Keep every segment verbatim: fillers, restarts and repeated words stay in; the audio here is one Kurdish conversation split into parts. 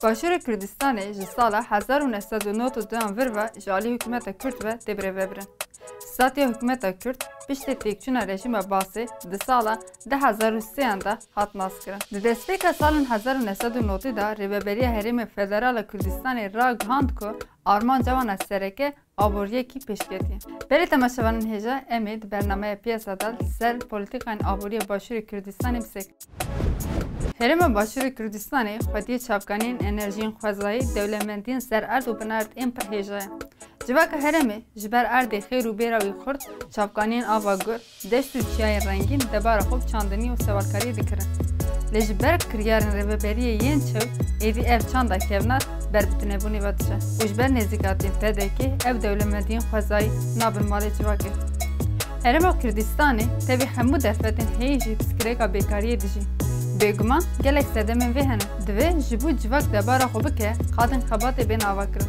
Başûrê Kurdistanê ji sala hezar û neh sed û nod û duyan vir ve ji alî hikûmeta Kurd ve tê birêvebirin. Statiya hikûmeta Kurd piştî têkçûna rejîma Basê di sala du hezar û sêyan de hat naskirin. Di destpêka salên hezar û neh sed û nodî de Rêveberiya Herêmê Federal a Kurdistanê ragihand ku armanca wan a sereke aboriyekî pêşketî. Belê temaşevanên hêja, em ê di bernameya Piyasa de li ser polîtîkayên aboriyê Başûrê Kurdistanê bisekinin. Herêma Başûrê Kurdistanê xwediyê çavkaniyên enerjiyên xwezayî, dewlemendiyên ser erd û binerd ên pir hêja ye. Civaka herêmê ji ber erdê xêr û bêra wî xurt, çavkaniyên ava gur, deşt û çiyayên rengîn debara xwe bi çandinî û sewalkariyê dikirin. Lê ji ber kiryarên rêveberiyê yên çew, êdî ev çanda kevnar ber bi tunebûnê ve diçe û ji ber nêzîkatiyên P D K ev dewlemendiyên xwezayî nabin malê civakê. Herêma Kurdistanê tevî hemû derfetên heyî jî piskirêka bêkariyê dijî. Bêguman gelek sedemên vê hene. Divê ji bo civak debara xwe bike, qadên xebatê bên avakirin,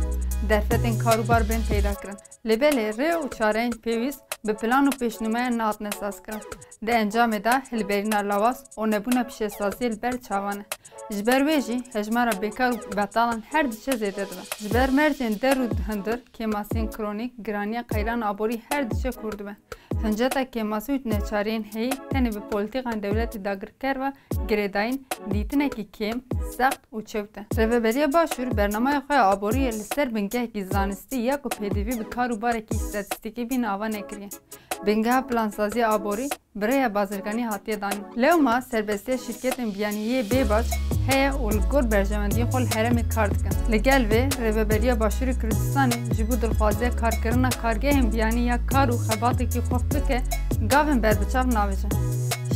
derfetên kar û bar bên peyda kirin. Lê belê rê û çareyên pêwîst bi plan û pêşnûmeyan nehatine sazkirin. Di encamê de hilberîna lawaz û nebûna pîşesaziyê li ber çavan e. Ji ber wê jî hejmara bêkar û betalan her diçe zêde dibe. Ji ber mercên der û hundir, kêmasiyên kronîk, giraniya qeyran aborî her diçe kûr dibe. Hinceta kêmasî û neçariyên heyî tenê bi polîtîkayên dewletê dagirker ve girêdayîn dîtinekî kêm, sext û çewt e. Rêveberiya Başûr bernameya xwe ya aboriyê li ser bingehekî zanistî ya ku pêdivî bi kar û barekî îstatîstîkî bîne ava nekiriye. Bingeha plansaziya aborî bi rêya bazirganî hatiye danîn. Lewma serbestiya şîrketên biyanî yê bêbac heye û li gor berjewendiyên xwe li herêmê kar dikin. Li gel vê, Rêveberiya Başûrê Kurdistanê ji bo dilxwaziya karkirina kargehên biyanî ya kar û xebatekî xurt bike, gavên berbiçav navêje.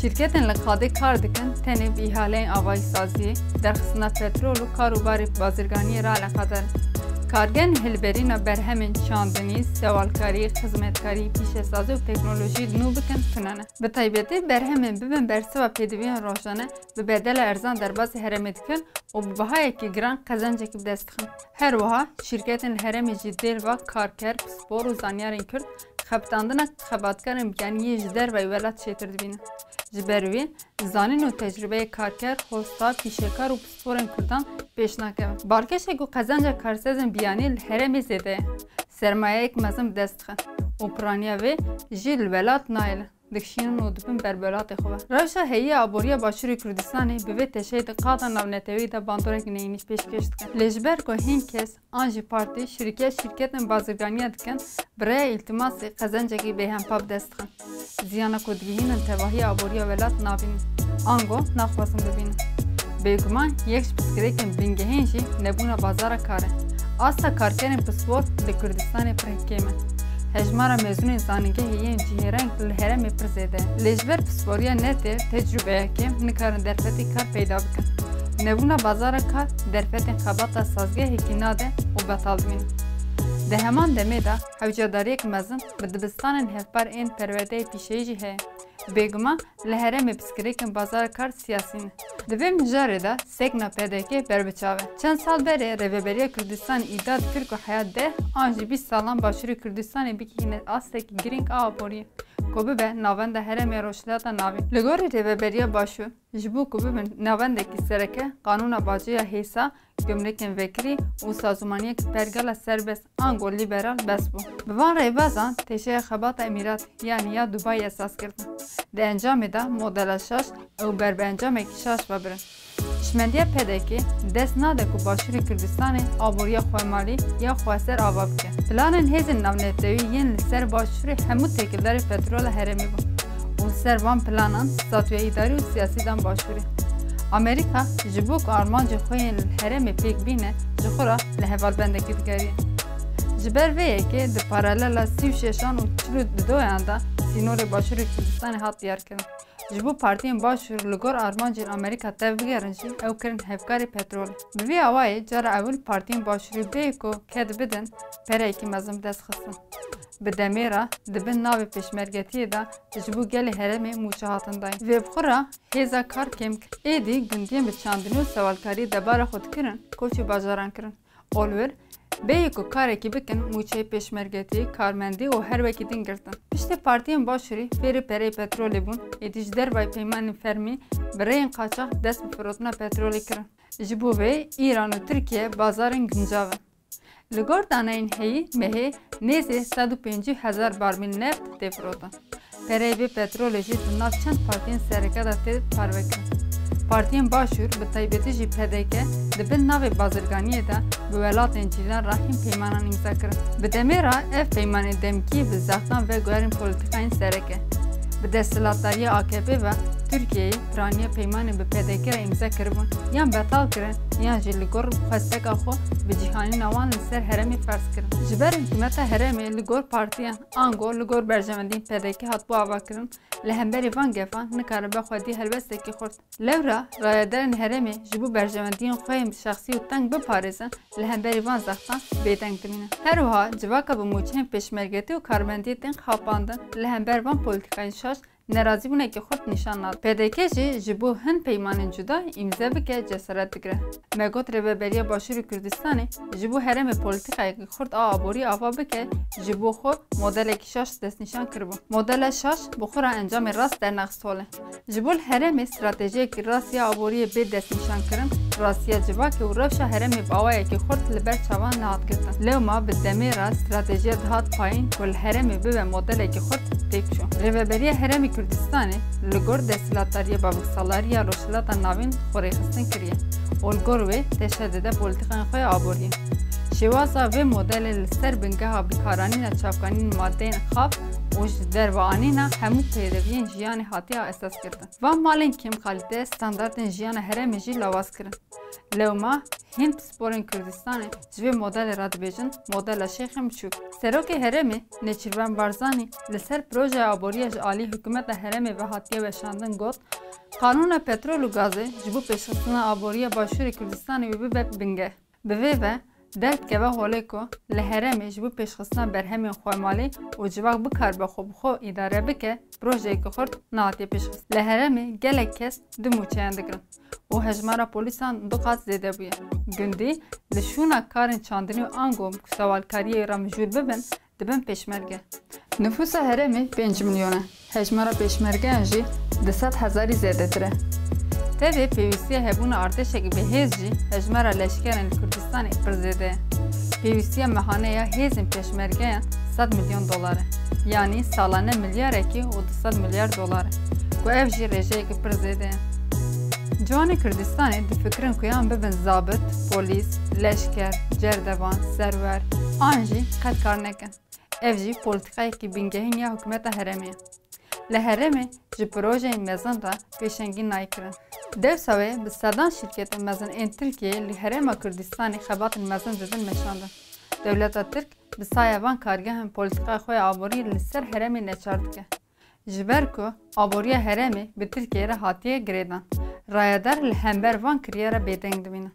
Şîrketên li qadê kar dikin tenê bi îhaleyên avahîsaziyê, derxistina petrol û kar û barê bazirganiyê re eleqedar in. Kargehên hilberîna berhemên çandinî, sewalkarî, xizmetkarî, pîşesazî û teknolojî li nû bikin tune ne. Bi taybetî berhemên bibin bersiva pêdiviyên rojane bi bedela erzan derbasî herêmê dikin û bi bihayekî giran qezencekî bi dest dixin. Her wiha şîrketên li herêmê jî dêl va karker, pispor û zanyarên Kurd xebitandina xebatkarên biyanî yê ji derveyî welat çêtir dibînin. Ji ber wî, zanîn û tecrûbeyê karker, hosta, pîşekar û pisporên Kurdan pêş nakeve. Balkêş e ku qezenca karsezên biyanî li herêmê zêde ye. Sermayeyek mezin bi dest dixe û piraniya vê jî li welat nayêle. Dikişînin û dibin ber welatê xwe ve. Rewşa heyî ya aboriya Başûrê Kurdistanê bi vê teşeyê di qada navneteweyî de bandorek neyînî pêşkêş dike. Lê ji ber ku hîn kes an jî partî şirîkê şîrketên bazirganiya dikin, bi rêya îltimasê qezencekî bêhempa bi dest dixin. Ziyana ku digihînin tevahiya aboriya welat nabînin. Ango naxwazin bibînin. Bêguman yek ji pirsgirêkên bingehîn jî nebûna bazara kar e. Asta karkerên pispor li Kurdistanê pir kêm e. Hejmara mezûnên zanîngehê yên cihêreng li herêmê pir zêde ye. Lê ji ber pisporiya netê tecrûbeya kêm nikarin derfetê kar peyda bikin. Nebûna bazara kar derfetên xebata sazgehekî nade û betal dimîne. Di heman demê de hewcedariyek mezin bi dibistanên hevpar ên perwerdeyê pîşeyî jî heye. Bêguman li herêmê pirsgirêkên bazara kar siyasî ne. Di vê mijarê de sekna P D K berbiçav e. Çend sal berê Rêveberiya Kurdistanê îdia dikir ku heya deh an jî bîst salan Başûrê Kurdistanê bigihîne astekî girîng a aboriyê, ku bibe navenda herêmê Rojhilata Navîn. Li gorî Rêveberiya Başûr, ji bo ku bibin navendekî sereke, qanûna bacê ya hêsa, gumrikên vekirî û sazûmaniyek pergala serbest ango lîberal bes bû. Bi van rêbazan teşeya xebata Emîrat, yanî ya Dubayê esas girtin. Di encamê de modela şaş ew ber bi encamekî şaş ve birin. Hişmendiya P D K dest nade ku Başûrê Kurdistanê aboriya xwemalî ya xweser ava bike. Planên hêzên navnetewî yên li ser Başûrê hemû têkildarê petrola herêmê bûn û li ser van planan statûya îdarî û siyasî dan Başûrê. Amerîka ji bo ku armancên xwe yên li herêmê pêk bîne, ji xwe re li hevalbendekî digeriye. Ji ber vê yekê di paralela sî û şeşan û çil û dudoyan de sînorê Başûrê Kurdistanê hat diyarkirin. Ji bo partiyên Başûr li gor armancên Amerîka tev bigerin jî ew kirin hevkarê petrolê. Bi vî awayê cara ewil partiyên Başûrê bêyî ku ked bidin, pereyekî mezin bi dest xistin. Bi demê re di bin navê pêşmergetiyê de ji bo gelê herêmê mûçe hatin dayîn. Vê bi xwe re hêza kar kêm kir. Êdî gundiyên bi çandinî û sewalkariyê debara xwe dikirin, koçê bajaran kirin. Olwir, bêyî ku karekî bikin, mûçeyê pêşmergetî, karmendî û her wekî din girtin. Piştî partiyên Başûrî fêrî pereyê petrolê bûn, êdî ji dervayî peymanên fermî bi rêyên qaçax dest bi firotina petrolê kirin. Ji bo vê Îran û Tirkiye bazarên guncav in. Li gor daneyên heyî mehê nêzî sed û pêncî hezar barmîl neft tê firotin. Pereyê vê petrolê jî di nav çend partiyên sereke de tê parvekirin. Partiyên Başûr, bi taybetî jî P D K, di bin navê bazirganiyê de bi welatên cîran re hîn peymanan îmza kirin. Bi demê re ev peymanên demkî bi zextan veguherîn polîtîkayên sereke. Bi desthilatdariya A K P ve Tirkiyeyê piraniya peymanên bi P D K re îmze kiribûn yan betal kirin yan jî li gor xwesteka xwe bi cîhanîna wan li ser herêmê ferz kirin. Ji ber hikûmeta herêmê li gor partiyan ango li gor berjewendiyên P D K hatibû avakirin, li hemberî van gefan nikaribe xwedî helwestekî xurt. Lewra rayedarên herêmê ji bo berjewendiyên xwe yên şexsî û teng biparêzin, li hemberî van zextan bêdeng dimînin. Her wiha civaka bi mûçeyên pêşmergetî û karmendiyê tên xapandin, li hember van polîtîkayên şaş nerazîbûnekî xurt nîşan nade. P D K jî ji bo hin peymanên cuda îmze bike cesaret digre. Me got Rêveberiya Başûrê Kurdistanê ji bo herêmê polîtîkayekî xurt a aborî ava bike, ji bo xwe modelekî şaş destnîşan kiribû. Modela şaş bi xwe re encamê rast dernexist holê. Ji bo li herêmê stratejiyekî rast ya aboriyê bê destnîşankirin, rastiya civakê û rewşa herêmê bi awayekî xurt li ber çavan nehat girtin. Lewma bi demê re stratejiya dihat payîn ku li herêmê bibe modelekî xurt têk çû. Rêveberiya Herêmê Kurdistanê li gor desthilatdariya babiksalarî ya Rojhilata Navîn xwe rêxistin kiriye û li gor wê teşe dide polîtîkayên xwe ya aboriyê. Şêwaza vê modelê li ser bingeha bikaranîna çavkanîn madeyên xav û ji derve anîna hemû pêdiviyên jiyanê hatiye esas girtin. Van malên kêmkalîte standartên jiyana herêmê jî lawaz kirin. Lewma hîn pisporên Kurdistanê ji vê modelê re dibêjin modela Şêxên Biçûk. Serokê herêmê Nêçîrvan Barzanî li ser projeya aboriya ji alî hikûmeta herêmê ve hatiye weşandin got, Qanûna petrol û gazê ji bo pêşxistina aboriya Başûrê Kurdistanê wê bibe bingeh. Bi vê ve derdikeve holê ku li herêmê ji bo pêşxistina berhemên xwemalî û civak bikaribe xwe bi xwe îdare bike, projeyeke xurt nehatiye pêşxistin. Li herêmê gelek kes di mûçeyan digirin û hejmara polîsan du qat zêde bûye. Gundî li şûna karên çandinî û ango sewalkariyê re mijûl bibin, dibin pêşmerge. Nifûsa herêmê pênc milyon e. Hejmara pêşmergeyan jî di sed hezarî zêdetir e. Tevê pêwîstiya hebûna artêşek bihêz jî hejmara leşkerên li Kurdistanê pir zêde ye. Pêwîstiya mehane ya hêzên pêşmergeyan sed milyon dolar e. Yanî salane milyarekî û du sed milyar dolar e. Ku ev jî rêjeyeke pir zêde ye. Ciwanê Kurdistanê difikirin ku yan bibin zabit, polîs, leşker, cerdevan, serwer, an jî qet kar nekin. Ev jî polîtîkayekî bingehîn ya hikûmeta herêmê ye. Li herêmê ji projeyên mezin re pêşengî nayê kirin. Dewsa wê bi sedan şîrketên mezin ên Tirkiyeyê li Herêma Kurdistanê xebatên mezin didin meşandin. Dewleta Tirk bi saya van kargehên polîtîkaya xwe ya aborî li ser herêmê neçar dike. Ji ber ku aboriya herêmê bi Tirkiyeyê re hatiye girêdan, rayedar li hember van kiryara bêdeng dimîne.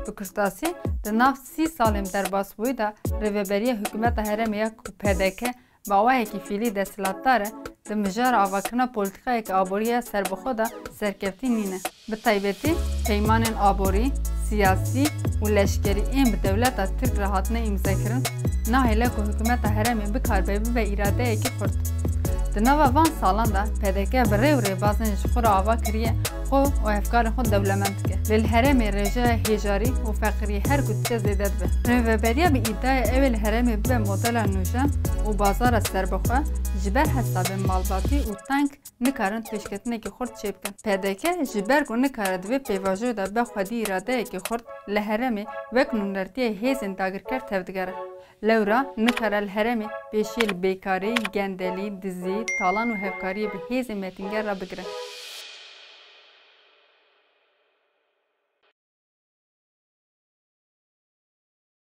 Bi kurtasî, di nav sî salên derbasbûyî de rêveberiya hikûmeta herêmê ya ku P D K bi awayekî fîlî desthilatdar e, di mijara avakirina polîtîkayeke aborî ya serbixwe de serkeftî nîne. Bi taybetî peymanên aborî, siyasî û leşkerî ên bi dewleta Tirk re hatine îmzekirin, nahêle ku hikûmeta herêmê bikaribe bibe îradeyekî xurt. Di nava van salan de P D K bi rê û rêbazên ji xwe re ava kiriye, xwe û hevkarên xwe dewlemend dike. Lê li herêmê rêjeya hêjarî û feqîriyê her ku diçe zêde dibe. Rêveberiya bi îdiaya ew ê li herêmê bibe modela nûjen û bazara serbixwe, ji ber hesabên malbatî û teng nikarin pêşketinekî xurt çêbikin. P D K ji ber ku nikare di vê pêvajoyê de be xwedî îradeyekî xurt li herêmê wek nûnertiyê hêzên dagirker tevdigere. Lewra nikare li herêmê pêşiyê li bêkarî, gendelî, dizî, talan û hevkariyê bi hêzên metînger re bigire.